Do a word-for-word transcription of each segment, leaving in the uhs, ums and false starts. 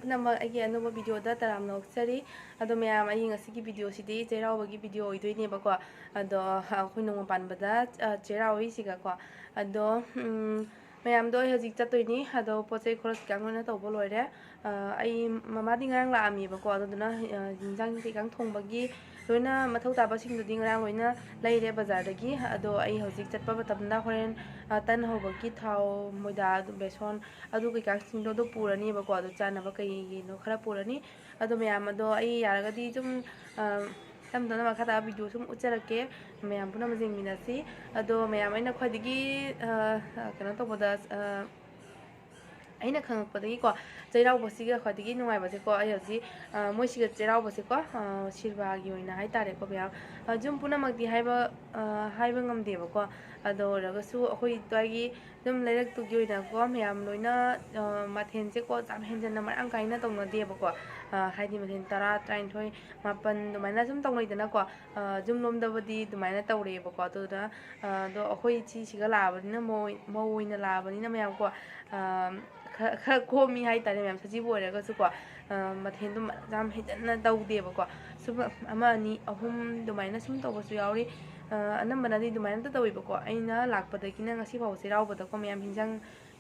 ꯄꯨꯝꯅꯃꯛ ꯑꯩꯒꯤ ꯑꯅꯧꯕ ꯚꯤꯗꯤꯑꯣꯗ ꯇꯔꯥꯝꯅ ꯑꯣꯛꯆꯔꯤ꯫ ꯑꯗꯣ ꯃꯌꯥꯝ, ꯑꯩ ꯉꯁꯤꯒꯤ ꯚꯤꯗꯤꯑꯣꯁꯤꯗꯤ ꯆꯩꯔꯥꯎꯕꯒꯤ ꯚꯤꯗꯤꯑꯣ ꯑꯣꯏꯗꯣꯏꯅꯦꯕꯀꯣ꯫ ꯑꯗꯣ ꯑꯩꯈꯣꯏ ꯅꯣꯡꯃ ꯄꯥꯟꯕꯗ, ꯑ, ꯆꯩꯔꯥꯎꯔꯤꯁꯤꯒꯀꯣ꯫ ꯑꯗꯣ, ꯎꯝ, ꯃꯌꯥꯝꯗꯣ ꯑꯩ ꯍꯧꯖꯤꯛ ꯆꯠꯇꯣꯏꯅꯤ꯫ ꯑꯗꯣ ꯄꯣꯠ ꯆꯩ ꯈꯣꯔꯁꯥꯡ ꯂꯣꯏꯅ ꯇꯧꯕ ꯂꯣꯏꯔꯦ꯫ ꯑ, ꯑꯩ, ꯃꯃꯥꯗꯤ ꯉꯔꯥꯡ ꯂꯥꯛꯑꯝꯃꯦꯕꯀꯣ꯫ ꯑꯗꯨꯗꯨꯅ, ꯑ, ꯍꯤꯟꯖꯥꯡ ꯀꯩꯀꯥ ꯊꯣꯡꯕꯒꯤ ꯂꯣꯏꯅ ꯃꯊꯧ ꯇꯥꯕꯁꯤꯡꯗꯨꯗꯤ ꯉꯔꯥꯡ ꯂꯣꯏꯅ ꯂꯩꯔꯦ ꯕꯖꯥꯔꯗꯒꯤ꯫ ꯑꯗꯣ ꯑꯩ ꯍꯧꯖꯤꯛ ꯆꯠꯄ ꯃꯇꯝꯗ ꯍꯣꯔꯦꯟ, ꯑ, ꯇꯟ ꯍꯧꯕꯒꯤ ꯊꯥꯎ, ꯃꯣꯏꯗꯥ, ꯑꯗꯨ ꯕꯦꯁꯣꯟ, ꯑꯗꯨ ꯀꯩꯀꯥꯁꯤꯡꯗꯣ ꯑꯗꯨ ꯄꯨꯔꯅꯤꯕꯀꯣ꯫ ꯑꯗꯨ ꯆꯥꯅꯕ ꯀꯩ ꯀꯩꯅꯣ ꯈꯔ ꯄꯨꯔꯅꯤ꯫ ꯑꯗꯣ ꯃꯌꯥꯝ ꯑꯗꯣ ꯑꯩ ꯌꯥꯔꯒꯗꯤ ꯁꯨꯝ, ꯑ, ꯇꯞ ꯇꯞꯅ ꯃꯈꯥ ꯇꯥꯕ ꯚꯤꯗꯤꯑꯣ ꯁꯨꯝ ꯎꯠꯆꯔꯛꯀꯦ꯫ ꯃꯌꯥꯝ ꯄꯨꯝꯅꯃꯛ ꯌꯦꯡꯃꯤꯟꯅꯁꯤ꯫ ꯑꯗꯣ ꯃꯌꯥꯝ, ꯑꯩꯅ ꯈ꯭ꯋꯥꯏꯗꯒꯤ, ꯑ, ꯀꯩꯅꯣ ꯇꯧꯕꯗ, ꯑ, ꯑꯩꯅ ꯈꯪꯉꯛꯄꯗꯒꯤꯀꯣ, ꯆꯩꯔꯥꯎꯕꯁꯤꯒ ꯈ꯭ꯋꯥꯏꯗꯒꯤ ꯅꯨꯡꯉꯥꯏꯕꯁꯦꯀꯣ, ꯑꯩ ꯍꯧꯖꯤꯛ, ꯑ, ꯃꯣꯏꯁꯤꯒ ꯆꯩꯔꯥꯎꯕꯁꯦꯀꯣ, ꯑ, ꯁꯤꯜꯚꯥꯒꯤ ꯑꯣꯏꯅ ꯍꯥꯏꯇꯥꯔꯦꯀꯣ ꯃꯌꯥꯝ, ꯑ, ꯌꯨꯝ ꯄꯨꯝꯅꯃꯛꯇꯤ ꯍꯥꯏꯕ, ꯑ, ꯍꯥꯏꯕ ꯉꯝꯗꯦꯕꯀꯣ꯫ ꯑꯗꯣ ꯑꯣꯏꯔꯒꯁꯨ ꯑꯩꯈꯣꯏ ꯑꯗꯨꯋꯥꯏꯒꯤ ꯑꯗꯨꯝ ꯂꯩꯔꯛꯇꯨꯒꯤ ꯑꯣꯏꯅꯀꯣ, ꯃꯌꯥꯝ ꯂꯣꯏꯅ, ꯑ, ꯃꯊꯦꯜꯁꯦꯀꯣ ꯌꯥꯝ ꯍꯦꯟꯖꯟꯅ ꯃꯔꯥꯡ ꯀꯥꯏꯅ ꯇꯧꯅꯗꯦꯕꯀꯣ꯫ ꯑ, ꯍꯥꯏꯗꯤ ꯃꯊꯦꯜ ꯇꯔꯥ, ꯇꯔꯥꯅꯤꯊꯣꯏ, ꯃꯥꯄꯟ ꯑꯗꯨꯃꯥꯏꯅ ꯁꯨꯝ ꯇꯧꯅꯩꯗꯅꯀꯣ꯫ ꯑ, ꯌꯨꯝ ꯂꯣꯝꯗꯕꯨꯗꯤ ꯑꯗꯨꯃꯥꯏꯅ ꯇꯧꯔꯛꯑꯦꯕꯀꯣ꯫ ꯑꯗꯨꯗ, ꯑ, ꯑꯗꯣ ꯑꯩꯈꯣꯏ ꯁꯤꯁꯤꯒ ꯂꯥꯛꯑꯕꯅꯤꯅ, ꯃꯧ, ꯃꯧ ꯑꯣꯏꯅ ꯂꯥꯛꯑꯕꯅꯤꯅ ꯃꯌꯥꯝꯀꯣ, ꯑ, ꯈꯔ, ꯈꯔ ꯀꯣꯝꯃꯤ ꯍꯥꯏꯇꯥꯔꯦ ꯃꯌꯥꯝ, ꯁꯖꯤꯕꯨ ꯑꯣꯏꯔꯒꯁꯨꯀꯣ꯫ ꯑ, ꯃꯊꯦꯜꯗꯣ ꯌꯥꯝ ꯍꯦꯟꯖꯟꯅ ꯇꯧꯗꯦꯕꯀꯣ꯫ ꯁꯨꯝ ꯑꯃ, ꯑꯅꯤ, ꯑꯍꯨꯝ ꯑꯗꯨꯃꯥꯏꯅ ꯁꯨꯝ ꯇꯧꯕꯁꯨ ꯌꯥꯎꯔꯤ꯫ ꯑ, ꯑꯅꯝꯕꯅꯗꯤ ꯑꯗꯨꯃꯥꯏꯅ ꯑꯝꯇ ꯇꯧꯋꯦꯕꯀꯣ꯫ ꯑꯩꯅ ꯂꯥꯛꯄꯗꯒꯤꯅ ꯉꯁꯤ ꯐꯥꯎꯕ ꯆꯩꯔꯥꯎꯕꯗꯀꯣ ꯃꯌꯥꯝ ꯍꯤꯟꯖꯥꯡ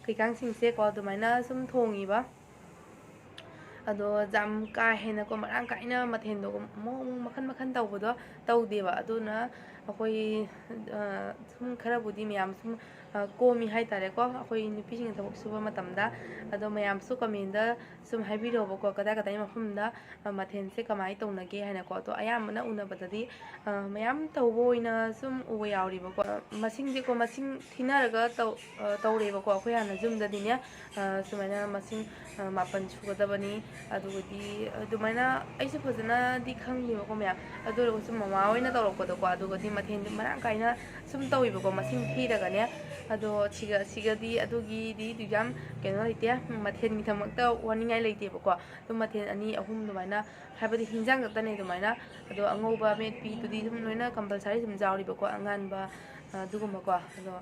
ꯀꯩꯀꯥꯡꯁꯤꯡꯁꯦꯀꯣ ꯑꯗꯨꯃꯥꯏꯅ ꯁꯨꯝ ꯊꯣꯡꯉꯤꯕ꯫ ꯑꯗꯣ ꯌꯥꯝ ꯀꯥ ꯍꯦꯟꯅꯀꯣ ꯃꯔꯥꯡ ꯀꯥꯏꯅ ꯃꯊꯦꯜꯗꯣ ꯃꯑꯣꯡ ꯃꯈꯜ ꯃꯈꯜ ꯇꯧꯕꯗꯣ ꯇꯧꯗꯦꯕ꯫ ꯑꯗꯨꯅ ꯑꯩꯈꯣꯏ, ꯑ, ꯁꯨꯝ ꯈꯔꯕꯨꯗꯤ ꯃꯌꯥꯝ ꯁꯨꯝ, ꯑ, ꯀꯣꯝꯃꯤ ꯍꯥꯏꯇꯥꯔꯦꯀꯣ ꯑꯩꯈꯣꯏ ꯅꯨꯄꯤꯁꯤꯡꯅ ꯊꯕꯛ ꯁꯨꯕ ꯃꯇꯝꯗ꯫ ꯑꯗꯣ ꯃꯌꯥꯝꯁꯨ ꯀꯃꯦꯟꯗ ꯁꯨꯝ ꯍꯥꯏꯕꯤꯔꯛꯑꯣꯕꯀꯣ, ꯀꯗꯥꯏ ꯀꯗꯥꯏ ꯃꯐꯝꯗ, ꯑ, ꯃꯊꯦꯜꯁꯦ ꯀꯃꯥꯏꯅ ꯇꯧꯅꯒꯦ ꯍꯥꯏꯅꯀꯣ꯫ ꯑꯗꯣ ꯑꯌꯥꯝꯕꯅ ꯎꯅꯕꯗꯗꯤ, ꯑ, ꯃꯌꯥꯝ ꯇꯧꯕ ꯑꯣꯏꯅ ꯁꯨꯝ ꯎꯕ ꯌꯥꯎꯔꯤꯕꯀꯣ꯫ ꯃꯁꯤꯡꯁꯦꯀꯣ, ꯃꯁꯤꯡ ꯊꯤꯅꯔꯒ ꯇꯧ-, ꯑ, ꯇꯧꯔꯦꯕꯀꯣ꯫ ꯑꯩꯈꯣꯏ ꯍꯥꯟꯅ ꯌꯨꯝꯗꯗꯤꯅꯦ, ꯑ, ꯁꯨꯃꯥꯏꯅ ꯃꯁꯤꯡ, ꯑ, ꯃꯥꯄꯟ ꯁꯨꯒꯗꯕꯅꯤ꯫ ꯑꯗꯨꯒꯗꯤ ꯑꯗꯨꯃꯥꯏꯅ ꯑꯩꯁꯨ ꯐꯖꯅꯗꯤ ꯈꯪꯗꯦꯕꯀꯣ ꯃꯌꯥꯝ꯫ ꯑꯗꯨ ꯑꯣꯏꯔꯒꯁꯨ ꯃꯃꯥ ꯍꯣꯏꯅ ꯇꯧꯔꯛꯄꯗꯀꯣ, ꯑꯗꯨꯒꯗꯤ ꯃꯊꯦꯜꯗꯤ ꯃꯔꯥꯡ ꯀꯥꯏꯅ ꯁꯨꯝ ꯇꯧꯋꯦꯕꯀꯣ, ꯃꯁꯤꯡ ꯊꯤꯔꯒꯅꯦ꯫ ꯑꯗꯣ ꯁꯤꯒ, ꯁꯤꯒꯗꯤ ꯑꯗꯨꯒꯤꯗꯤ ꯌꯥꯝ ꯀꯩꯅꯣ ꯂꯩꯇꯦ, ꯃꯊꯦꯜꯒꯤꯗꯃꯛꯇ ꯋꯥꯅꯤꯡꯉꯥꯏ ꯂꯩꯇꯦꯕꯀꯣ꯫ ꯑꯗꯨꯝ ꯃꯊꯦꯜ ꯑꯅꯤ ꯑꯍꯨꯝ ꯑꯗꯨꯃꯥꯏꯅ, ꯍꯥꯏꯕꯗꯤ ꯍꯤꯟꯖꯥꯡ ꯈꯛꯇꯅꯦ ꯑꯗꯨꯃꯥꯏꯅ꯫ ꯑꯗꯣ ꯑꯉꯧꯕ ꯑꯃꯦꯠꯄꯤꯗꯨꯗꯤ ꯑꯗꯨꯝ ꯂꯣꯏꯅ compulsory ꯑꯗꯨꯝ ꯌꯥꯎꯔꯤꯕꯀꯣ, ꯑꯉꯥꯟꯕ, ꯑꯗꯨꯒꯨꯝꯕꯀꯣ꯫ ꯑꯗꯣ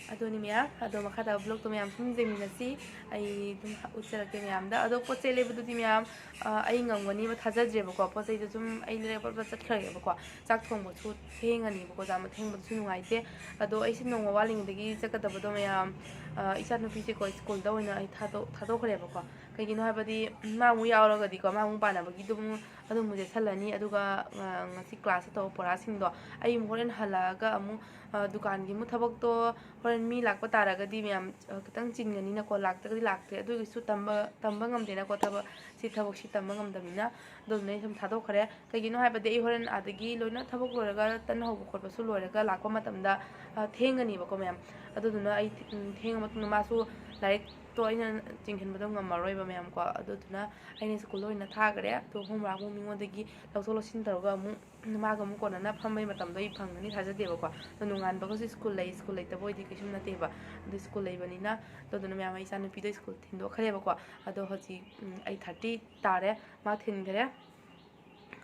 ꯑꯗꯨꯅꯤ ꯃꯌꯥꯝ, ꯑꯗꯣ ꯃꯈꯥ ꯇꯥꯕ vlogꯇꯣ ꯃꯌꯥꯝ ꯁꯨꯝ ꯌꯦꯡꯃꯤꯟꯅꯁꯤ꯫ ꯑꯩ ꯑꯗꯨꯝ ꯎꯠꯆꯔꯛꯀꯦ ꯃꯌꯥꯝꯗ꯫ ꯑꯗꯣ ꯄꯣꯠ ꯆꯩ ꯂꯩꯕꯗꯨꯗꯤ ꯃꯌꯥꯝ, ꯑ, ꯑꯩ ꯉꯝꯒꯅꯤꯕ ꯊꯥꯖꯗ꯭ꯔꯦꯕꯀꯣ꯫ ꯄꯣꯠ ꯆꯩꯗꯣ ꯁꯨꯝ ꯑꯩ ꯂꯩꯔ ꯄꯠ ꯄꯠ ꯆꯠꯈ꯭ꯔꯒꯦꯕꯀꯣ꯫ ꯆꯥꯛ ꯊꯣꯡꯕꯁꯨ ꯊꯦꯡꯉꯅꯤꯕꯀꯣ, ꯆꯥꯛ ꯊꯦꯡꯕꯗꯨꯁꯨ ꯅꯨꯡꯉꯥꯏꯇꯦ꯫ ꯑꯗꯣ ꯑꯩꯁꯦ ꯅꯣꯡꯃ ꯋꯥꯠꯂꯤꯉꯩꯗꯒꯤ ꯆꯠꯀꯗꯕꯗꯣ ꯃꯌꯥꯝ, ꯑ, ꯏꯆꯥꯅꯨꯄꯤꯁꯦꯀꯣ ꯁ꯭ꯀꯨꯜꯗ ꯑꯣꯏꯅ ꯑꯩ ꯊꯥꯗꯣꯛ-, ꯊꯥꯗꯣꯛꯈ꯭ꯔꯦꯕꯀꯣ꯫ ꯀꯩꯒꯤꯅꯣ ꯍꯥꯏꯕꯗꯤ ꯃꯥ ꯑꯃꯨꯛ ꯌꯥꯎꯔꯒꯗꯤꯀꯣ, ꯃꯥ ꯑꯃꯨꯛ ꯄꯥꯅꯕꯒꯤꯗꯣ ꯑꯃꯨꯛ ꯑꯗꯨ ꯑꯃꯨꯛ ꯆꯦꯠꯁꯜꯂꯅꯤ꯫ ꯑꯗꯨꯒ, ꯑ, ꯉꯁꯤ class ꯆꯠꯇꯧꯕ ꯄꯨꯔꯥꯁꯤꯡꯗꯣ ꯑꯩ ꯑꯃꯨꯛ ꯍꯣꯔꯦꯟ ꯍꯜꯂꯛꯑꯒ ꯑꯃꯨꯛ, ꯑ, ꯗꯨꯀꯥꯟꯒꯤ ꯑꯃꯨꯛ ꯊꯕꯛꯇꯣ ꯍꯣꯔꯦꯟ ꯃꯤ ꯂꯥꯛꯄ ꯇꯥꯔꯒꯗꯤ ꯃꯌꯥꯝ, ꯑ, ꯈꯤꯇꯪ ꯆꯤꯟꯒꯅꯤꯅꯀꯣ, ꯂꯥꯛꯇ꯭ꯔꯒꯗꯤ ꯂꯥꯛꯇ꯭ꯔꯦ꯫ ꯑꯗꯨꯒꯤꯁꯨ ꯇꯝꯕ, ꯇꯝꯕ ꯉꯝꯗꯦꯅꯀꯣ, ꯊꯕꯛ, ꯁꯤ ꯊꯕꯛꯁꯤ ꯇꯝꯕ ꯉꯝꯗꯕꯅꯤꯅ꯫ ꯑꯗꯨꯗꯨꯅ ꯑꯩ ꯁꯨꯝ ꯊꯥꯗꯣꯛꯈ꯭ꯔꯦ꯫ ꯀꯩꯒꯤꯅꯣ ꯍꯥꯏꯕꯗꯤ ꯑꯩ ꯍꯣꯔꯦꯟ ꯑꯥꯗꯒꯤ ꯂꯣꯏꯅ ꯊꯕꯛ ꯂꯣꯏꯔꯒ ꯇꯟ ꯍꯧꯕ ꯈꯣꯠꯄꯁꯨ ꯂꯣꯏꯔꯒ ꯂꯥꯛꯄ ꯃꯇꯝꯗ, ꯑ, ꯊꯦꯡꯒꯅꯤꯕꯀꯣ ꯃꯌꯥꯝ꯫ ꯑꯗꯨꯗꯨꯅ ꯑꯩ ꯊꯦ-, ꯎꯝ, ꯊꯦꯡꯉ ꯃꯇꯨꯡꯗ ꯃꯥꯁꯨ ꯂꯥꯏꯔꯤꯛꯇꯣ ꯑꯩꯅ ꯆꯤꯡꯍꯟꯕꯗꯣ ꯉꯝꯃꯔꯣꯏꯕ ꯃꯌꯥꯝꯀꯣ꯫ ꯑꯗꯨꯗꯨꯅ ꯑꯩꯅ ꯁ꯭ꯀꯨꯜꯗ ꯑꯣꯏꯅ ꯊꯥꯈ꯭ꯔꯦ꯫ ꯑꯗꯣ homework ꯑꯃꯨꯛ ꯃꯤꯉꯣꯟꯗꯒꯤ ꯂꯧꯊꯣꯛ ꯂꯧꯁꯤꯟ ꯇꯧꯔꯒ ꯑꯃꯨꯛ ꯃꯥꯒ ꯑꯃꯨꯛ ꯀꯣꯟꯅꯅ ꯐꯝꯕꯩ ꯃꯇꯝꯗꯣ ꯑꯩ ꯐꯪꯒꯅꯤ ꯊꯥꯖꯗꯦꯕꯀꯣ꯫ ꯑꯗꯣ ꯅꯣꯡꯉꯥꯟꯕꯒꯁꯨ ꯁ꯭ꯀꯨꯜ ꯂꯩ, ꯁ꯭ꯀꯨꯜ ꯂꯩꯇꯕ ꯑꯣꯏꯗꯤ ꯀꯩꯁꯨꯝ ꯅꯠꯇꯦꯕ꯫ ꯑꯗꯣ ꯁ꯭ꯀꯨꯜ ꯂꯩꯕꯅꯤꯅ, ꯑꯗꯨꯗꯨꯅ ꯃꯌꯥꯝ ꯑꯩ ꯏꯆꯥꯅꯨꯄꯤꯗꯣ ꯁ꯭ꯀꯨꯜ ꯊꯤꯟꯗꯣꯛꯈ꯭ꯔꯦꯕꯀꯣ꯫ ꯑꯗꯣ ꯍꯧꯖꯤꯛ, ꯎꯝ, eight thirty ꯇꯥꯔꯦ, ꯃꯥ ꯊꯤꯟꯈ꯭ꯔꯦ꯫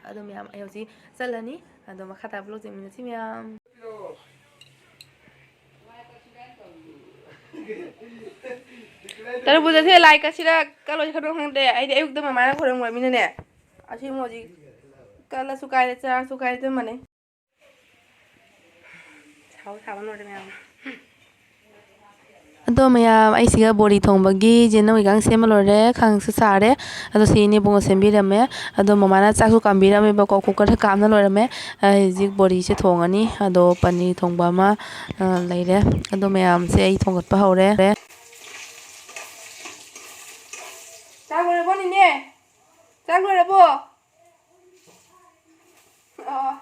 ꯑꯗꯣ ꯃꯌꯥꯝ ꯑꯩ ꯍꯧꯖꯤꯛ ꯆꯠꯂꯅꯤ꯫ ꯑꯗꯣ ꯃꯈꯥ ꯇꯥꯕ vlog ꯌꯦꯡꯃꯤꯟꯅꯁꯤ ꯃꯌꯥꯝ꯫ ꯇꯔꯕꯨꯖꯁꯦ ꯂꯥꯏ ꯀꯠꯁꯤꯔ ꯀꯠꯂꯣꯏꯁꯤꯔ ꯈꯪꯗꯦ꯫ ꯑꯩꯗꯤ ꯑꯌꯨꯛꯇ ꯃꯃꯥꯅ ꯈꯣꯏꯔꯝꯈ꯭ꯔꯃꯤꯅꯅꯦ, ꯑꯁꯤ ꯑꯃꯨꯛ ꯍꯧꯖꯤꯛ ꯀꯠꯂꯁꯨ ꯀꯥꯏꯔꯦ, ꯆꯔꯥꯁꯨ ꯀꯥꯏꯔꯦ, ꯑꯗꯨꯝ ꯃꯥꯟꯅꯩ꯫ ꯁꯥꯎ ꯁꯥꯕ ꯂꯣꯏꯔꯦ ꯃꯌꯥꯝ꯫ ꯑꯗꯣ ꯃꯌꯥꯝ, ꯑꯩꯁꯤꯒ ꯕꯣꯔꯤ ꯊꯣꯡꯕꯒꯤ ꯆꯦꯅꯧꯒꯤꯒꯥꯡ ꯁꯦꯝꯕ ꯂꯣꯏꯔꯦ, ꯈꯥꯡꯁꯨ ꯁꯥꯔꯦ꯫ ꯑꯗꯣ ꯁꯤ ꯏꯅꯦꯕꯨꯡꯅ ꯁꯦꯝꯕꯤꯔꯝꯃꯦ꯫ ꯑꯗꯣ ꯃꯃꯥꯅ ꯆꯥꯛꯁꯨ ꯀꯥꯝꯕꯤꯔꯝꯃꯦꯕꯀꯣ, cookerꯗ ꯀꯥꯝꯅ ꯂꯣꯏꯔꯝꯃꯦ꯫ ꯑꯩ ꯍꯧꯖꯤꯛ ꯕꯣꯔꯤꯁꯦ ꯊꯣꯡꯉꯅꯤ꯫ ꯑꯗꯣ ꯄꯅꯤꯔ ꯊꯣꯡꯕ ꯑꯃ, ꯑ, ꯂꯩꯔꯦ꯫ ꯑꯗꯣ ꯃꯌꯥꯝꯁꯦ ꯑꯩ ꯊꯣꯡꯒꯠꯄ ꯍꯧꯔꯦ꯫ ꯆꯥꯛ ꯂꯣꯏꯔꯕꯣ ꯅꯦꯅꯦ? ꯆꯥꯛ ꯂꯣꯏꯔꯕꯣ? ꯑꯣ꯫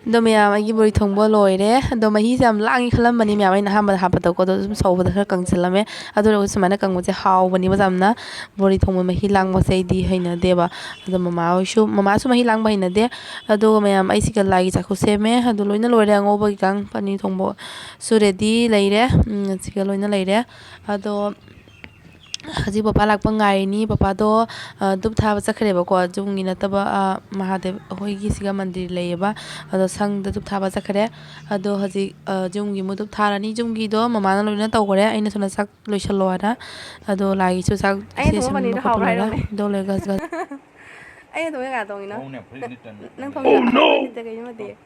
ꯑꯗꯣ ꯃꯌꯥꯝ, ꯑꯩꯒꯤ ꯕꯣꯔꯤ ꯊꯣꯡꯕ ꯂꯣꯏꯔꯦ꯫ ꯑꯗꯣ ꯃꯍꯤꯁꯦ ꯌꯥꯝ ꯂꯥꯡꯉꯤ ꯈꯜꯂꯝꯕꯅꯤ ꯃꯌꯥꯝ, ꯑꯩꯅ ꯑꯍꯥꯟꯕꯗ ꯍꯥꯞꯄꯗꯀꯣ, ꯑꯗꯣ ꯑꯗꯨꯝ ꯁꯧꯕꯗ ꯈꯔ ꯀꯪꯁꯤꯜꯂꯝꯃꯦ꯫ ꯑꯗꯨ ꯑꯣꯏꯔꯒꯁꯨ ꯁꯨꯃꯥꯏꯅ ꯀꯪꯕꯁꯦ ꯍꯥꯎꯕꯅꯦꯕ ꯌꯥꯝꯅ꯫ ꯕꯣꯔꯤ ꯊꯣꯡꯕ ꯃꯍꯤ ꯂꯥꯡꯕꯁꯦ ꯑꯩꯗꯤ ꯍꯩꯅꯗꯦꯕ꯫ ꯑꯗꯣ ꯃꯃꯥ ꯍꯣꯏꯁꯨ, ꯃꯃꯥꯁꯨ ꯃꯍꯤ ꯂꯥꯡꯕ ꯍꯩꯅꯗꯦ꯫ ꯑꯗꯨꯒ ꯃꯌꯥꯝ, ꯑꯩꯁꯤꯒ ꯂꯥꯏꯒꯤ ꯆꯥꯛꯈꯨꯝ ꯁꯦꯝꯃꯦ꯫ ꯑꯗꯨ ꯂꯣꯏꯅ ꯂꯣꯏꯔꯦ, ꯑꯉꯧꯕꯒꯤ ꯀꯥꯡ ꯄꯅꯤꯔ ꯊꯣꯡꯕꯁꯨ ready ꯂꯩꯔꯦ꯫ ꯎꯝ, ꯁꯤꯒ ꯂꯣꯏꯅ ꯂꯩꯔꯦ꯫ ꯑꯗꯣ ꯍꯧꯖꯤꯛ ꯄꯄꯥ ꯂꯥꯛꯄ ꯉꯥꯏꯔꯤꯅꯤ꯫ ꯄꯄꯥꯗꯣ, ꯑ, ꯙꯨꯞ ꯊꯥꯕ ꯆꯠꯈ꯭ꯔꯦꯕꯀꯣ꯫ ꯌꯨꯝꯒꯤ ꯅꯠꯇꯕ, ꯑ, ꯃꯍꯥꯗꯦꯕ ꯑꯩꯈꯣꯏꯒꯤ ꯁꯤꯒ ꯃꯟꯗꯤꯔ ꯂꯩꯌꯦꯕ, ꯑꯗꯣ ꯁꯪꯗ ꯙꯨꯞ ꯊꯥꯕ ꯆꯠꯈ꯭ꯔꯦ꯫ ꯑꯗꯣ ꯍꯧꯖꯤꯛ, ꯑ, ꯌꯨꯝꯒꯤ ꯑꯃꯨꯛ ꯙꯨꯞ ꯊꯥꯔꯅꯤ꯫ ꯌꯨꯝꯒꯤꯗꯣ ꯃꯃꯥꯅ ꯂꯣꯏꯅ ꯇꯧꯈ꯭ꯔꯦ, ꯑꯩꯅ ꯁꯣꯝꯗ ꯆꯥꯛ ꯂꯣꯏꯁꯜꯂꯣ ꯍꯥꯏꯅ꯫ ꯑꯗꯣ ꯂꯥꯏꯒꯤꯁꯨ ꯆꯥꯛ ꯑꯩꯅ ꯊꯣꯡꯕ ꯁꯦꯝꯕ ꯄꯅꯤꯔꯗꯣ ꯈꯣꯠꯄ ꯍꯥꯎꯕ꯭ꯔꯥ ꯂꯣꯏꯔꯦ꯫ ꯍꯥꯏꯔꯛꯎꯅꯦ? ꯑꯗꯨ ꯂꯣꯏꯔꯒ ꯍꯧꯖꯤꯛ ꯑꯩꯅ ꯊꯣꯡꯕ ꯀꯅꯥ ꯊꯣꯡꯉꯤꯅꯣ? ꯅꯪ ꯊꯣꯡꯉꯤꯔꯣ? ꯀꯩꯅꯣ ꯅꯠꯇꯦ꯫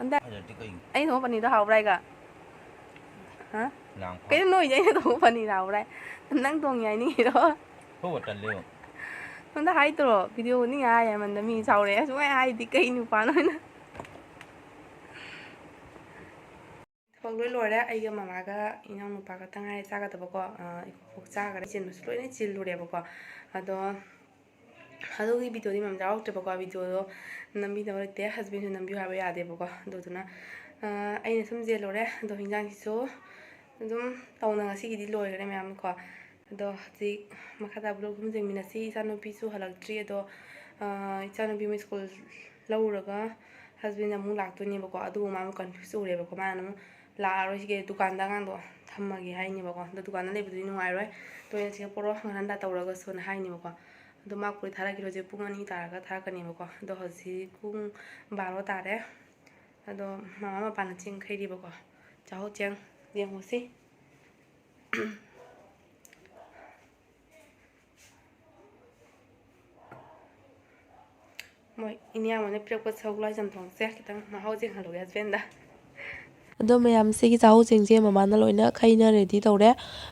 ꯑꯝꯇ ꯐꯖꯗꯦ ꯀꯩꯅꯣ꯫ ꯑꯩꯅ ꯊꯣꯡꯕ ꯄꯅꯤꯔꯗꯣ ꯍꯥꯎꯕ꯭ꯔꯥ ꯍꯥꯏꯒ? ꯍꯥ? ꯀꯩꯅꯣ ꯅꯣꯏꯗꯤ ꯑꯩꯅ ꯊꯣꯡꯕ ꯄꯅꯤꯔ ꯍꯥꯎꯕ꯭ꯔꯥ ꯍꯥꯏ? ꯅꯪ ꯊꯣꯡꯉꯤ ꯍꯥꯏꯅꯤꯡꯉꯤꯔꯣ? ꯁꯣꯝꯗ ꯍꯥꯏꯗ꯭ꯔꯣ? ꯚꯤꯗꯤꯑꯣ ꯅꯤꯡꯉꯥꯏ ꯍꯥꯏꯃꯟꯗ ꯃꯤ ꯁꯥꯎꯔꯛꯑꯦ꯫ ꯁꯨꯡꯍꯥꯏ ꯍꯥꯏꯗꯤ ꯀꯩ ꯅꯨꯄꯥꯅꯣ ꯍꯥꯏꯅ꯫ ꯊꯕꯛ ꯂꯣꯏ ꯂꯣꯏꯔꯦ꯫ ꯑꯩꯒ ꯃꯃꯥꯒ ꯏꯅꯥꯎꯅꯨꯄꯥ ꯈꯛꯇ ꯉꯥꯏꯔꯦ ꯆꯥꯒꯗꯕꯀꯣ꯫ ꯑ, ꯏꯀꯣꯛ ꯆꯥꯈ꯭ꯔꯦ꯫ ꯆꯤꯟꯕꯁꯨ ꯂꯣꯏꯅ ꯆꯤꯜꯂꯨꯔꯦꯕꯀꯣ꯫ ꯑꯗꯣ ꯑꯗꯨꯒꯤ ꯚꯤꯗꯤꯑꯣꯗꯤ ꯃꯌꯥꯝ ꯌꯥꯎꯔꯛꯇ꯭ꯔꯦꯕꯀꯣ꯫ ꯚꯤꯗꯤꯑꯣꯗꯣ ꯅꯝꯕꯤꯅꯕ ꯂꯩꯇꯦ꯫ ꯍꯁꯕꯦꯟꯁꯨ ꯅꯝꯕꯤꯌꯨ ꯍꯥꯏꯕ ꯌꯥꯗꯦꯕꯀꯣ꯫ ꯑꯗꯨꯗꯨꯅ, ꯑ, ꯑꯩꯅ ꯁꯨꯝ ꯆꯦꯜꯂꯨꯔꯦ꯫ ꯑꯗꯣ ꯍꯤꯟꯖꯥꯡꯁꯤꯁꯨ ꯑꯗꯨꯝ ꯇꯧꯅ ꯉꯁꯤꯒꯤꯗꯤ ꯂꯣꯏꯈ꯭ꯔꯦ ꯃꯌꯥꯝ ꯀꯣ꯫ ꯑꯗꯣ ꯍꯧꯖꯤꯛ ꯃꯈꯥ ꯇꯥꯕ ꯚ꯭ꯂꯣꯒ ꯑꯗꯨꯝ ꯌꯦꯡꯃꯤꯟꯅꯁꯤ꯫ ꯏꯆꯥꯅꯨꯄꯤꯁꯨ ꯍꯜꯂꯛꯇ꯭ꯔꯤ꯫ ꯑꯗꯣ, ꯑ, ꯏꯆꯥꯅꯨꯄꯤ ꯑꯃ ꯁ꯭ꯀꯨꯜ ꯂꯧꯔꯨꯔꯒ ꯍꯁꯕꯦꯟ ꯑꯃꯨꯛ ꯂꯥꯛꯇꯣꯏꯅꯦꯕꯀꯣ꯫ ꯑꯗꯨꯕꯨ ꯃꯥ ꯑꯃꯨꯛ ꯀꯟꯐ꯭ꯌꯨꯁ ꯎꯔꯦꯕꯀꯣ꯫ ꯃꯥꯅ ꯑꯃꯨꯛ ꯂꯥꯛꯑꯔꯣꯏ, ꯁꯤꯒꯤ ꯗꯨꯀꯥꯟꯗ ꯑꯉꯥꯡꯗꯣ ꯊꯝꯃꯒꯦ ꯍꯥꯏꯅꯦꯕꯀꯣ꯫ ꯑꯗꯣ ꯗꯨꯀꯥꯟꯗ ꯂꯩꯕꯗꯨꯗꯤ ꯅꯨꯡꯉꯥꯏꯔꯣꯏ, ꯇꯣꯏꯅ ꯁꯤꯗ ꯄꯣꯔꯛꯑꯣ, ꯍꯪꯒꯠ ꯍꯟꯗ ꯇꯧꯔꯒꯁꯨꯅ ꯍꯥꯏꯅꯦꯕꯀꯣ꯫ ꯑꯗꯣ ꯃꯥ ꯀꯣꯏ ꯊꯥꯔꯛꯈꯤꯔꯣꯏꯁꯦ, ꯄꯨꯡ ꯑꯅꯤ ꯇꯥꯔꯒ ꯊꯥꯔꯛꯀꯅꯦꯕꯀꯣ꯫ ꯑꯗꯣ ꯍꯧꯖꯤꯛ ꯄꯨꯡ ꯕꯥꯔꯣ ꯇꯥꯔꯦ꯫ ꯑꯗꯣ ꯃꯃꯥ ꯃꯄꯥꯅ ꯆꯦꯡ ꯈꯩꯔꯤꯕꯀꯣ꯫ ꯆꯥꯛꯍꯧ ꯆꯦꯡ ꯌꯦꯡꯉꯨꯁꯤ꯫ ꯃꯣꯏ ꯏꯅꯦ ꯑꯃꯅ ꯄꯤꯔꯛꯄ ꯁꯒꯣꯜ ꯍꯋꯥꯏ ꯆꯝꯊꯣꯡꯁꯦ ꯈꯤꯇꯪ ꯃꯍꯥꯎ ꯌꯦꯡꯍꯜꯂꯨꯒꯦ ꯍꯁꯕꯦꯟꯗ꯫ ꯑꯗꯣ ꯃꯌꯥꯝ, ꯁꯤꯒꯤ ꯆꯥꯛꯍꯧ ꯆꯦꯡꯁꯦ ꯃꯃꯥꯅ ꯂꯣꯏꯅ ꯈꯩꯅ ꯔꯦꯗꯤ ꯇꯧꯔꯦ꯫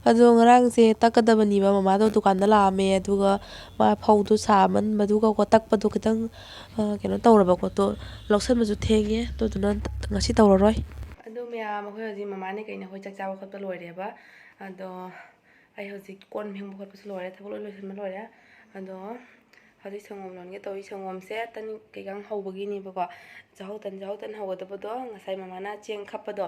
ꯑꯗꯣ ꯉꯔꯥꯡꯁꯦ ꯇꯛꯀꯗꯕꯅꯤꯕ, ꯃꯃꯥꯗꯣ ꯗꯨꯀꯥꯟꯗ ꯂꯥꯛꯑꯝꯃꯦ, ꯑꯗꯨꯒ ꯃꯥ ꯐꯧꯗꯣ ꯁꯥꯃꯟꯕꯗꯨꯒꯀꯣ, ꯇꯛꯄꯗꯣ ꯈꯤꯇꯪ, ꯑ, ꯀꯩꯅꯣ ꯇꯧꯔꯕꯀꯣ, ꯇꯣ ꯂꯧꯁꯟꯕꯁꯨ ꯊꯦꯡꯉꯦ, ꯑꯗꯨꯗꯨꯅ ꯉꯁꯤ ꯇꯧꯔꯔꯣꯏ꯫ ꯑꯗꯣ ꯃꯌꯥꯝ, ꯑꯩꯈꯣꯏ ꯍꯧꯖꯤꯛ ꯃꯃꯥꯅꯦ ꯀꯩꯅꯦ ꯑꯩꯈꯣꯏ ꯆꯥꯛ ꯆꯥꯕ ꯈꯣꯠꯄ ꯂꯣꯏꯔꯦꯕ꯫ ꯑꯗꯣ ꯑꯩ ꯍꯧꯖꯤꯛ ꯀꯣꯟ ꯐꯦꯡꯕ ꯈꯣꯠꯄꯁꯨ ꯂꯣꯏꯔꯦ, ꯊꯕꯛ ꯂꯣꯏ ꯂꯣꯏꯁꯤꯟꯕ ꯂꯣꯏꯔꯦ꯫ ꯑꯗꯣ ꯍꯧꯖꯤꯛ ꯁꯪꯒꯣꯝ ꯂꯣꯟꯒꯦ ꯇꯧꯔꯤ꯫ ꯁꯪꯒꯣꯝꯁꯦ ꯇꯟ ꯀꯩꯀꯥ ꯍꯧꯕꯒꯤꯅꯦꯕꯀꯣ꯫ ꯆꯥꯛꯍꯧ ꯇꯟ, ꯆꯥꯛꯍꯧ ꯇꯟ ꯍꯧꯒꯗꯕꯗꯣ ꯉꯁꯥꯏ ꯃꯃꯥꯅ ꯆꯦꯡ ꯈꯞꯄꯗꯣ,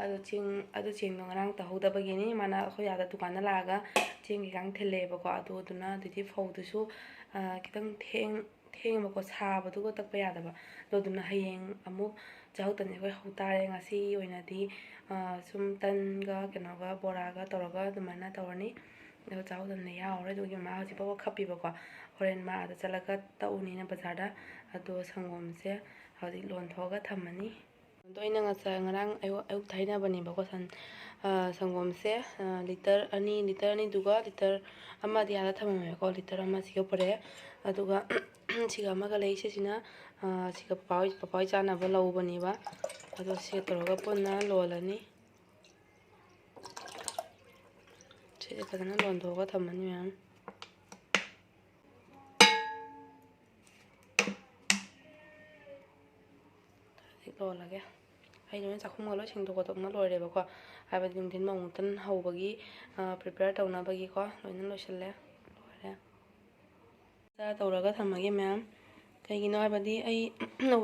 ꯑꯗꯣ ꯆꯦꯡ, ꯑꯗꯨ ꯆꯦꯡꯗꯣ ꯉꯔꯥꯡ ꯇꯧꯍꯧꯗꯕꯒꯤꯅꯤ꯫ ꯃꯥꯅ ꯑꯩꯈꯣꯏ ꯑꯥꯗ ꯗꯨꯀꯥꯟꯗ ꯂꯥꯛꯑꯒ ꯆꯦꯡ ꯀꯩꯀꯥ ꯊꯤꯜꯂꯛꯑꯦꯕꯀꯣ꯫ ꯑꯗꯨ, ꯑꯗꯨꯅ ꯑꯗꯨꯗꯤ ꯐꯧꯗꯨꯁꯨ, ꯑ, ꯈꯤꯇꯪ ꯊꯦꯡ-, ꯊꯦꯡꯉꯦꯕꯀꯣ, ꯁꯥꯕꯗꯨꯒ ꯇꯛꯄ ꯌꯥꯗꯕ꯫ ꯑꯗꯣ ꯑꯗꯨꯅ ꯍꯌꯦꯡ ꯑꯃꯨꯛ ꯆꯥꯛꯍꯧ ꯇꯟꯁꯦ ꯑꯩꯈꯣꯏ ꯍꯧ ꯇꯥꯔꯦ꯫ ꯉꯁꯤꯒꯤ ꯑꯣꯏꯅꯗꯤ, ꯑ, ꯁꯨꯝ ꯇꯟꯒ ꯀꯩꯅꯣꯒ ꯕꯣꯔꯥꯒ ꯇꯧꯔꯒ ꯑꯗꯨꯃꯥꯏꯅ ꯇꯧꯔꯅꯤ꯫ ꯑꯗꯣ ꯆꯥꯛꯍꯧꯗꯅ ꯌꯥꯎꯔꯦ꯫ ꯑꯗꯨꯒꯤ ꯃꯥ ꯍꯧꯖꯤꯛ ꯐꯥꯎꯕ ꯈꯞꯄꯤꯕꯀꯣ꯫ ꯍꯣꯔꯦꯟ ꯃꯥ ꯑꯥꯗ ꯆꯠꯂꯒ ꯇꯛꯎꯅꯤꯅ ꯕꯖꯥꯔꯗ꯫ ꯑꯗꯣ ꯁꯪꯒꯣꯝꯁꯦ ꯍꯧꯖꯤꯛ ꯂꯣꯟꯊꯣꯛꯑꯒ ꯊꯝꯃꯅꯤ꯫ ꯑꯗꯣ ꯑꯩꯅ ꯉꯁꯥꯏ, ꯉꯔꯥꯡ ꯑꯌꯨꯛ, ꯑꯌꯨꯛꯇ ꯍꯥꯏꯅꯕꯅꯦꯕꯀꯣ, ꯁꯟ-, ꯑ, ꯁꯪꯒꯣꯝꯁꯦ, ꯑ, ꯂꯤꯇꯔ ꯑꯅꯤ, ꯂꯤꯇꯔ ꯑꯅꯤꯗꯨꯒ ꯂꯤꯇꯔ ꯑꯃꯗꯤ ꯑꯥꯗ ꯊꯝꯃꯝꯃꯦꯕꯀꯣ, ꯂꯤꯇꯔ ꯑꯃ ꯁꯤꯒ ꯄꯨꯔꯛꯑꯦ꯫ ꯑꯗꯨꯒ ꯁꯤꯒ ꯑꯃꯒ ꯂꯩ, ꯁꯤꯁꯤꯅ, ꯑ, ꯁꯤꯒ ꯄꯄꯥ ꯍꯣꯏ, ꯄꯄꯥ ꯍꯣꯏ ꯆꯥꯅꯕ ꯂꯧꯕꯅꯦꯕ꯫ ꯑꯗꯣ ꯁꯤꯒ ꯇꯧꯔꯒ ꯄꯨꯟꯅ ꯂꯣꯜꯂꯅꯤ꯫ ꯁꯤꯁꯦ ꯐꯖꯅ ꯂꯣꯟꯊꯣꯛꯑꯒ ꯊꯝꯃꯅꯤ ꯃꯌꯥꯝ꯫ ꯍꯧꯖꯤꯛ ꯂꯣꯜꯂꯒꯦ꯫ ꯑꯩ ꯂꯣꯏꯅ ꯆꯥꯛꯈꯨꯝꯒ ꯂꯣꯏ ꯁꯦꯡꯗꯣꯛ ꯈꯣꯠꯇꯣꯛꯅ ꯂꯣꯏꯔꯦꯕꯀꯣ꯫ ꯍꯥꯏꯕꯗꯤ ꯅꯨꯡꯊꯤꯟ ꯃꯧ ꯇꯟ ꯍꯧꯕꯒꯤ, ꯑ, prepare ꯇꯧꯅꯕꯒꯤꯀꯣ, ꯂꯣꯏꯅ ꯂꯣꯏꯁꯤꯜꯂꯦ꯫ ꯂꯣꯏꯔꯦ꯫ ꯇꯧꯔꯒ ꯊꯝꯃꯒꯦ ꯃꯌꯥꯝ꯫ ꯀꯩꯒꯤꯅꯣ ꯍꯥꯏꯕꯗꯤ ꯑꯩ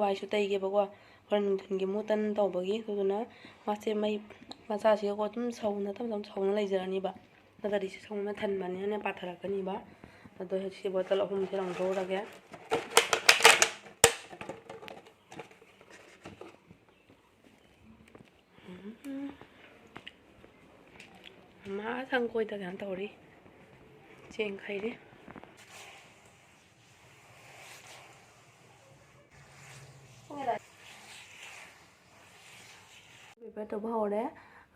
ꯋꯥꯏꯁꯨ ꯇꯩꯒꯦꯕꯀꯣ, ꯍꯣꯔꯦꯟ ꯅꯨꯡꯊꯤꯟꯒꯤ ꯑꯃꯨꯛ ꯇꯟ ꯇꯧꯕꯒꯤ꯫ ꯑꯗꯨꯗꯨꯅ ꯃꯥꯁꯦ ꯃꯩ ꯃꯆꯥꯁꯤꯒꯀꯣ ꯑꯗꯨꯝ ꯁꯧꯅ, ꯇꯞ ꯇꯞ ꯁꯧꯅ ꯂꯩꯖꯔꯅꯤꯕ꯫ ꯅꯠꯇ꯭ꯔꯗꯤ ꯁꯤ ꯁꯧꯅ ꯊꯟꯕꯅꯤꯅꯅꯦ ꯄꯥꯊꯔꯛꯀꯅꯤꯕ꯫ ꯑꯗꯣ ꯍꯧꯖꯤꯛꯁꯤ ꯕꯣꯇꯜ ꯑꯍꯨꯝꯁꯦ ꯂꯪꯊꯣꯛꯎꯔꯒꯦ꯫ ꯃꯥ ꯁꯪꯒꯣꯏꯗ ꯀꯩꯅꯣ ꯇꯧꯔꯤ, ꯆꯦꯡ ꯈꯩꯔꯤ꯫ Prepare ꯇꯧꯕ ꯍꯧꯔꯦ꯫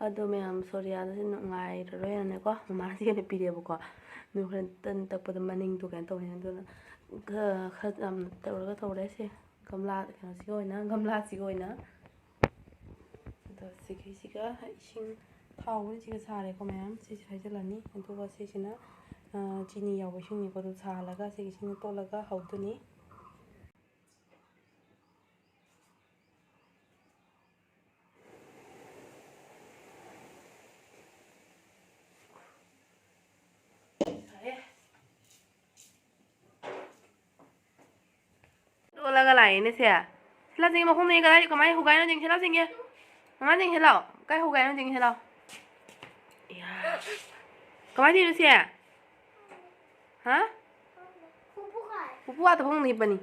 ꯑꯗꯣ ꯃꯌꯥꯝ ꯁꯣꯔꯤꯌꯥꯗꯁꯦ ꯅꯨꯡꯉꯥꯏꯔꯔꯣꯏꯅꯅꯦꯀꯣ, ꯃꯃꯥꯁꯤ ꯑꯣꯏꯅ ꯄꯤꯔꯦꯕꯀꯣ꯫ ꯑꯗꯨ ꯍꯣꯔꯦꯟ ꯇꯟ ꯇꯛꯄꯗ ꯃꯅꯤꯡꯗꯣ ꯀꯩꯅꯣ ꯇꯧꯅꯤ꯫ ꯑꯗꯨꯅ ꯈꯔ, ꯈꯔ ꯌꯥꯝ ꯇꯧꯔꯒ ꯇꯧꯔꯦ꯫ ꯁꯦ ꯒꯝꯂꯥ, ꯀꯩꯅꯣꯁꯤꯒꯤ ꯑꯣꯏꯅ, ꯒꯝꯂꯥꯁꯤꯒꯤ ꯑꯣꯏꯅ꯫ ꯑꯗꯣ ꯁꯤꯒꯤꯁꯤꯒ ꯏꯁꯤꯡ ꯊꯥꯎ ꯍꯣꯔꯦꯟꯁꯤꯒ ꯁꯥꯔꯦꯀꯣ ꯃꯌꯥꯝ꯫ ꯁꯤꯁꯦ ꯍꯩꯖꯤꯜꯂꯅꯤ꯫ ꯑꯗꯨꯒ ꯁꯤꯁꯤꯅ, ꯑ, ꯆꯤꯅꯤ ꯌꯥꯎꯕ ꯏꯁꯤꯡꯅꯤꯀꯣ꯫ ꯑꯗꯨ ꯁꯥꯍꯜꯂꯒ ꯁꯤꯒꯤ ꯏꯁꯤꯡꯗ ꯇꯣꯠꯂꯒ ꯍꯧꯗꯣꯏꯅꯤ꯫ ꯂꯣꯜꯂꯒ ꯂꯥꯛꯑꯦꯅꯦ ꯁꯦ꯫ ꯁꯤ ꯂꯥꯎ ꯆꯦꯡꯒꯦ, ꯃꯈꯣꯡꯅ ꯀꯗꯥꯏ, ꯀꯃꯥꯏꯅ ꯍꯧꯒꯥꯏꯅꯣ ꯌꯦꯡꯁꯤ ꯂꯥꯎ ꯆꯦꯡꯒꯦ꯫ ꯃꯃꯥ ꯌꯦꯡꯁꯤ ꯂꯥꯎ꯫ ꯀꯥꯏ ꯍꯧꯒꯥꯏꯅꯣ ꯌꯦꯡꯁꯤ ꯂꯥꯎ꯫ ꯏꯌꯥ꯫ ꯀꯃꯥꯏꯅ ꯇꯧꯔꯤꯅꯣ ꯁꯦ? ꯍꯥ? ꯄꯨꯄꯨ ꯑꯥꯗ ꯐꯃꯨꯡꯗ ꯍꯤꯞꯄꯅꯤ꯫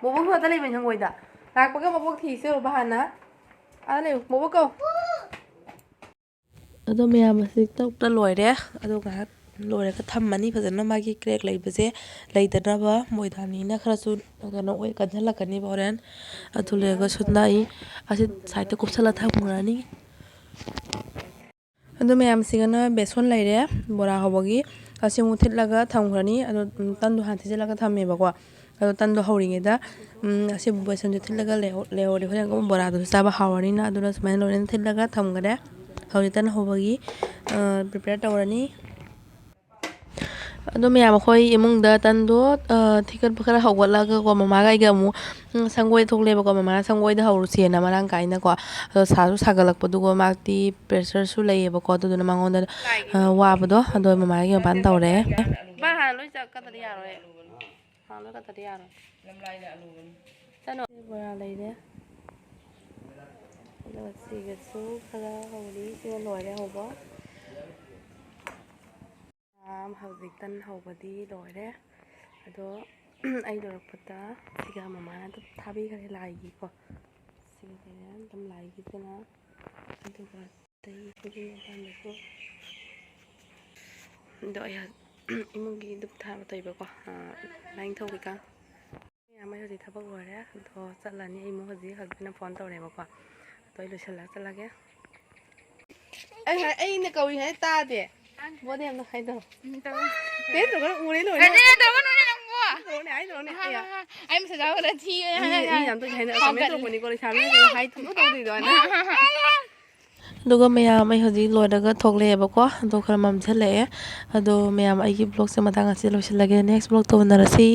ꯕꯣꯕꯣꯛ ꯈꯛꯇ ꯂꯩꯕꯅꯤ ꯁꯪꯒꯣꯏꯗ꯫ ꯂꯥꯛꯄꯒ ꯕꯣꯕꯣꯛ ꯊꯤꯁꯦ ꯕꯕꯥꯅ꯫ ꯑꯥꯗ ꯂꯩꯌꯨ꯫ ꯕꯣꯕꯣꯛ ꯀꯧ꯫ ꯑꯗꯣ ꯃꯌꯥꯝ ꯑꯁꯤ ꯇꯧꯗ ꯂꯣꯏꯔꯦ꯫ ꯑꯗꯣ ꯉꯥꯏꯍꯥꯛ ꯂꯣꯏꯔꯒ ꯊꯝꯃꯅꯤ ꯐꯖꯅ꯫ ꯃꯥꯒꯤ ꯀ꯭ꯔꯦꯛ ꯂꯩꯕꯁꯦ ꯂꯩꯇꯅꯕ ꯃꯣꯏꯗꯥꯅꯤꯅ ꯈꯔꯁꯨ ꯀꯩꯅꯣ ꯑꯣꯏ, ꯀꯟꯁꯤꯜꯂꯛꯀꯅꯦꯕ ꯍꯣꯔꯦꯟ꯫ ꯑꯗꯨ ꯂꯣꯏꯔꯒ ꯁꯨꯞꯅ ꯑꯩ ꯑꯁꯤ ꯁꯥꯏꯠꯇ ꯀꯨꯞꯁꯜꯂ ꯊꯝꯈ꯭ꯔꯅꯤ꯫ ꯑꯗꯨ ꯃꯌꯥꯝꯁꯤꯒꯅ ꯕꯦꯁꯣꯟ ꯂꯩꯔꯦ ꯕꯣꯔꯥ ꯍꯧꯕꯒꯤ꯫ ꯑꯁꯤ ꯑꯃꯨꯛ ꯊꯤꯠꯂꯒ ꯊꯝꯈ꯭ꯔꯅꯤ꯫ ꯑꯗꯣ, ꯎꯝ, ꯇꯟꯗꯣ ꯍꯥꯟꯅ ꯊꯤꯠꯆꯤꯜꯂꯒ ꯊꯝꯃꯦꯕꯀꯣ꯫ ꯑꯗꯣ ꯇꯟꯗꯣ ꯍꯧꯔꯤꯉꯩꯗ, ꯎꯝ, ꯑꯁꯤ ꯕꯦꯁꯣꯟꯁꯦ ꯊꯤꯠꯂꯒ ꯂꯩꯍꯧ-, ꯂꯩꯍꯧꯔꯗꯤ ꯍꯣꯔꯦꯟ ꯑꯃꯨꯛ ꯕꯣꯔꯥꯗꯨꯁꯨ ꯆꯥꯕ ꯍꯥꯎꯔꯅꯤꯅ꯫ ꯑꯗꯨꯅ ꯁꯨꯃꯥꯏꯅ ꯂꯣꯏꯅ ꯊꯤꯠꯂꯒ ꯊꯝꯈ꯭ꯔꯦ꯫ ꯍꯧꯖꯤꯛ ꯇꯟ ꯍꯧꯕꯒꯤ, ꯑ, prepare ꯇꯧꯔꯅꯤ꯫ ꯑꯗꯣ ꯃꯌꯥꯝ ꯑꯩꯈꯣꯏ ꯏꯃꯨꯡꯗ ꯇꯟꯗꯣ, ꯑ, ꯊꯤꯀꯠꯄ ꯈꯔ ꯍꯧꯒꯠꯂꯒꯀꯣ, ꯃꯃꯥꯒ ꯑꯩꯒ ꯑꯃꯨꯛ, ꯎꯝ, ꯁꯪꯒꯣꯏ ꯊꯣꯛꯂꯦꯕꯀꯣ꯫ ꯃꯃꯥꯅ ꯁꯪꯒꯣꯏꯗ ꯍꯧꯔꯨꯁꯦꯅ ꯃꯔꯥꯡ ꯀꯥꯏꯅꯀꯣ꯫ ꯑꯗꯣ ꯁꯥꯁꯨ ꯁꯥꯒꯠꯂꯛꯄꯗꯨꯒ ꯃꯥꯗꯤ pressureꯁꯨ ꯂꯩꯌꯦꯕꯀꯣ꯫ ꯑꯗꯨꯗꯨꯅ ꯃꯉꯣꯟꯗ, ꯑ, ꯋꯥꯕꯗꯣ꯫ ꯑꯗꯣ ꯃꯃꯥꯒꯤ ꯃꯄꯥꯟ ꯇꯧꯔꯦ꯫ ꯕꯥ, ꯍꯥꯟꯅ ꯂꯣꯏ ꯆꯠꯀꯗ꯭ꯔꯗꯤ ꯌꯥꯔꯣꯏ꯫ ꯍꯥꯟꯅ ꯂꯣꯏ ꯀꯠꯇ꯭ꯔꯗꯤ ꯌꯥꯔꯣꯏ꯫ ꯂꯝꯂꯥꯏꯅ ꯑꯂꯨꯕꯅꯤ꯫ ꯆꯠꯅꯣ꯫ ꯕꯣꯔꯥ ꯂꯩꯔꯦ꯫ ꯑꯗꯨꯒ ꯁꯤꯒꯁꯨ ꯈꯔ ꯍꯧꯔꯤ꯫ ꯁꯤꯅ ꯂꯣꯏꯔꯦ ꯍꯧꯕ꯫ ꯍꯧꯖꯤꯛ ꯇꯟ ꯍꯧꯕꯗꯤ ꯂꯣꯏꯔꯦ꯫ ꯑꯗꯣ ꯑꯩ ꯂꯣꯏꯔꯛꯄꯗ ꯁꯤꯒ ꯃꯃꯥꯅ ꯑꯗꯨꯝ ꯊꯥꯕꯤꯈ꯭ꯔꯦ ꯂꯥꯏꯒꯤꯀꯣ꯫ ꯁꯤꯒ ꯂꯩꯔꯦ ꯑꯗꯨꯝ ꯂꯥꯏꯒꯤꯁꯤꯅ꯫ ꯑꯗꯨꯒ ꯑꯇꯩ ꯈꯨꯖꯤꯟ ꯃꯄꯥꯟꯗꯁꯨ꯫ ꯑꯗꯣ ꯑꯩ ꯏꯃꯨꯡꯒꯤ ꯙꯨꯞ ꯊꯥꯕ ꯇꯧꯏꯕꯀꯣ, ꯑ, ꯂꯥꯏꯅꯤꯡꯊꯧ ꯀꯩꯀꯥ꯫ ꯃꯌꯥꯝ ꯑꯩ ꯍꯧꯖꯤꯛ ꯊꯕꯛ ꯂꯣꯏꯔꯦ, ꯑꯗꯣ ꯆꯠꯂꯅꯤ꯫ ꯑꯩ ꯑꯃꯨꯛ ꯍꯧꯖꯤꯛ husbandꯅ phone ꯇꯧꯔꯦꯕꯀꯣ, ꯑꯗꯣ ꯑꯩ ꯂꯣꯏꯁꯤꯜꯂꯒ ꯆꯠꯂꯒꯦ꯫ ꯑꯩ ꯍꯥꯏ-, ꯑꯩꯅ ꯀꯧꯏ ꯍꯥꯏ ꯇꯥꯗꯦ꯫ ꯕꯣꯗꯤ ꯑꯝꯇ ꯍꯥꯏꯗꯧ꯫ ꯎꯝ, ꯇꯧ꯫ ꯀꯩꯅꯣ ꯇꯧꯒꯅꯨ, ꯎꯔꯦ ꯂꯣꯏꯔꯦ꯫ ꯅꯠꯇꯦ, ꯅꯠꯇꯦ, ꯇꯧꯒꯅꯨꯅꯦ ꯅꯪꯕꯣ꯫ ꯇꯧꯔꯛꯑꯣꯅꯦ, ꯍꯥꯏꯗꯧꯔꯛꯑꯣꯅꯦ, ꯑꯌꯥ꯫ ꯑꯩ ꯃꯁꯛ ꯌꯥꯎꯕꯗ ꯊꯤꯌꯦ ꯃꯤ, ꯍꯥꯏꯔꯒ ꯃꯤ ꯌꯥꯝ ꯇꯧꯏ ꯍꯥꯏꯅ comment ꯍꯥꯒꯠꯂꯦ꯫ ꯇꯧꯔꯛꯄꯅꯤꯀꯣ, ꯂꯩꯁꯥꯕꯤꯅ ꯍꯥꯏ ꯊꯨꯝꯕ ꯇꯧꯗꯣꯏꯗꯣ ꯑꯅ꯫ ꯑꯗꯨꯒ ꯃꯌꯥꯝ ꯑꯩ ꯍꯧꯖꯤꯛ ꯂꯣꯏꯔꯒ ꯊꯣꯛꯂꯛꯑꯦꯕꯀꯣ꯫ ꯑꯗꯣ ꯈꯔ ꯃꯝꯁꯤꯜꯂꯛꯑꯦ꯫ ꯑꯗꯣ ꯃꯌꯥꯝ ꯑꯩꯒꯤ vlogꯁꯦ ꯃꯇꯥꯡ ꯑꯁꯤꯗ ꯂꯣꯏꯁꯤꯜꯂꯒꯦ꯫ Next vlogꯇ ꯎꯅꯔꯁꯤ꯫